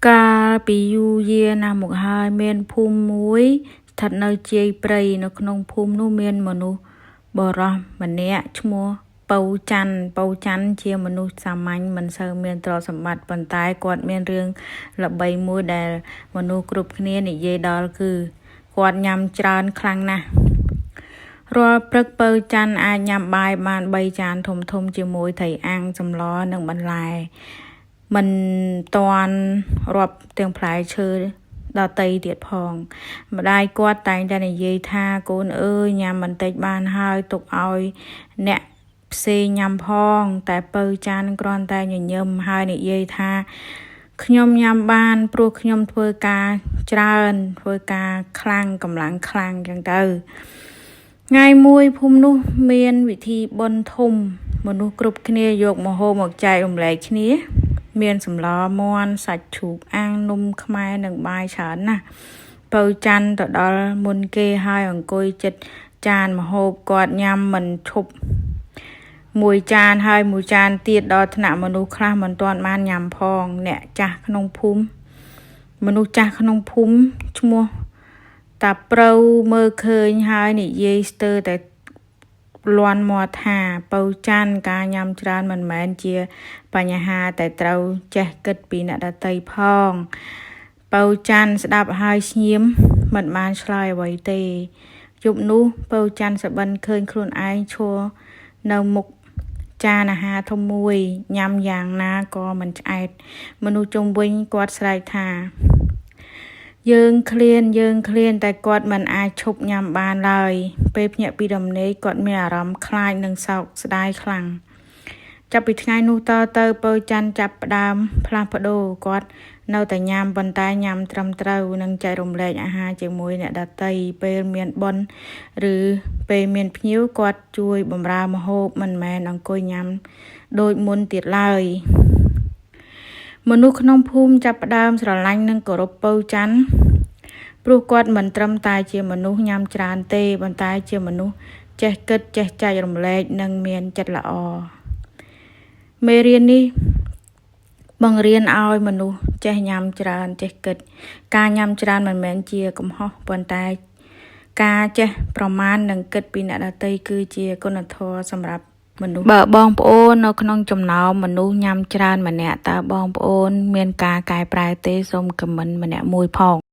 កាលពីយូរយារណាស់មកហើយ មានភូមិមួយស្ថិតនៅជាយព្រៃ នៅក្នុងភូមិនោះមានមនុស្សបុរសម្នាក់ឈ្មោះពៅច័ន្ទពៅច័ន្ទជាមនុស្សសាមញ្ញមិនសូវមានទ្រព្យសម្បត្តិប៉ុន្តែគាត់មានរឿងល្បីមួយដែលមនុស្សគ្រប់គ្នានិយាយដល់គឺគាត់ញ៉ាំច្រើនខ្លាំងណាស់រាល់ព្រឹកពៅច័ន្ទអាចញ៉ាំបាយបាន3ចានធំៗជាមួយត្រីអាំងសម្លនិងបន្លែមិនទាន់រាប់ទាំងផ្លែឈើដទៃទៀតផងម្ដាយគាត់តែងតែនិយាយថាកូនអើយញ៉ាំបន្តិចបានហើយទុកឲ្យអ្នកផ្សេងញ៉ាំផងតែពៅច័ន្ទគ្រាន់តែញញឹមហើយនិយាយថាខ្ញុំញ៉ាំបានព្រោះខ្ញុំធ្វើការច្រើនធ្វើការខ្លាំងកម្លាំងខ្លាំងចឹងទៅថ្ងៃមួយភូមិនោះមានវិធីបុណ្យធំមនុស្សគ្រប់គ្នាយកម្ហូបមកចែករំលែកគ្នា មានសម្លមាន់សាច់ជ្រូកអាំងនំខ្មែរនិងបាយច្រើនណាស់ពៅច័ន្ទទៅដល់មុនគេហើយអង្គុយចិត្តចានម្ហូបគាត់ញ៉ាំមិនឈប់មួយចានហើយមួយចានទៀតដល់ថ្នាក់មនុស្សខ្លះមិនទាន់បានញ៉ាំផងអ្នកចាស់ក្នុងភូមិមនុស្សចាស់ក្នុងភូមិឈ្មោះតាប្រៅមើលឃើញហើយនិយាយស្ទើរតែលាន់មាត់ថាពៅច័ន្ទការញ៉ាំច្រើនមិនមែនជាបញ្ហាតែត្រូវចេះគិតពីអ្នកដទៃផងពៅច័ន្ទស្ដាប់ហើយស្ងៀមមិនបានឆ្លើយអ្វីទេយប់នោះពៅច័ន្ទសបិនឃើញខ្លួនឯងឈរនៅមុខចានអាហារធំមួយញ៉ាំយ៉ាងណាក៏មិនឆ្អែតមនុស្សជុំវិញគាត់ស្រែកថាយើងឃ្លានយើងឃ្លានតែគាត់មិនអាចឈប់ញ៉ាំបានឡើយពេលភ្ញាក់ពីដំណេកគាត់មានអារម្មណ៍ខ្លាចនិងសោកស្ដាយខ្លាំងចាប់ពីថ្ងៃនោះតទៅពៅច័ន្ទចាប់ផ្ដើមផ្លាស់ប្ដូរគាត់នៅតែញ៉ាំប៉ុន្តែញ៉ាំត្រឹមត្រូវនិងចែករំលែកអាហារជាមួយអ្នកដទៃពេលមានបុណ្យឬពេលមានភ្ញៀវគាត់ជួយបម្រើម្ហូបមិនមែនអង្គុយញ៉ាំដូចមុនទៀតឡើយមនុស្សក្នុងភូមិចាប់ផ្ដើមស្រឡាញ់និងគោរពពៅច័ន្ទព្រោះគាត់មិនត្រឹមតែជាមនុស្សញ៉ាំច្រើនទេប៉ុន្តែជាមនុស្សចេះគិតចេះចែករំលែកនិងមានចិត្តល្អមេរៀននេះបង្រៀនឲ្យមនុស្សចេះញ៉ាំច្រើនចេះគិតការញ៉ាំច្រើនមិនមែនជាកំហុសប៉ុន្តែការចេះប្រមាណនិងគិតពីអ្នកដទៃគឺជាគុណធម៌សម្រាប់មនុស្សបើបងប្អូននៅក្នុងចំណោមមនុស្សញ៉ាំច្រើនម្នាក់តើបងប្អូនមានការកែប្រែទេសូមខមមិនម្នាក់មួយផង។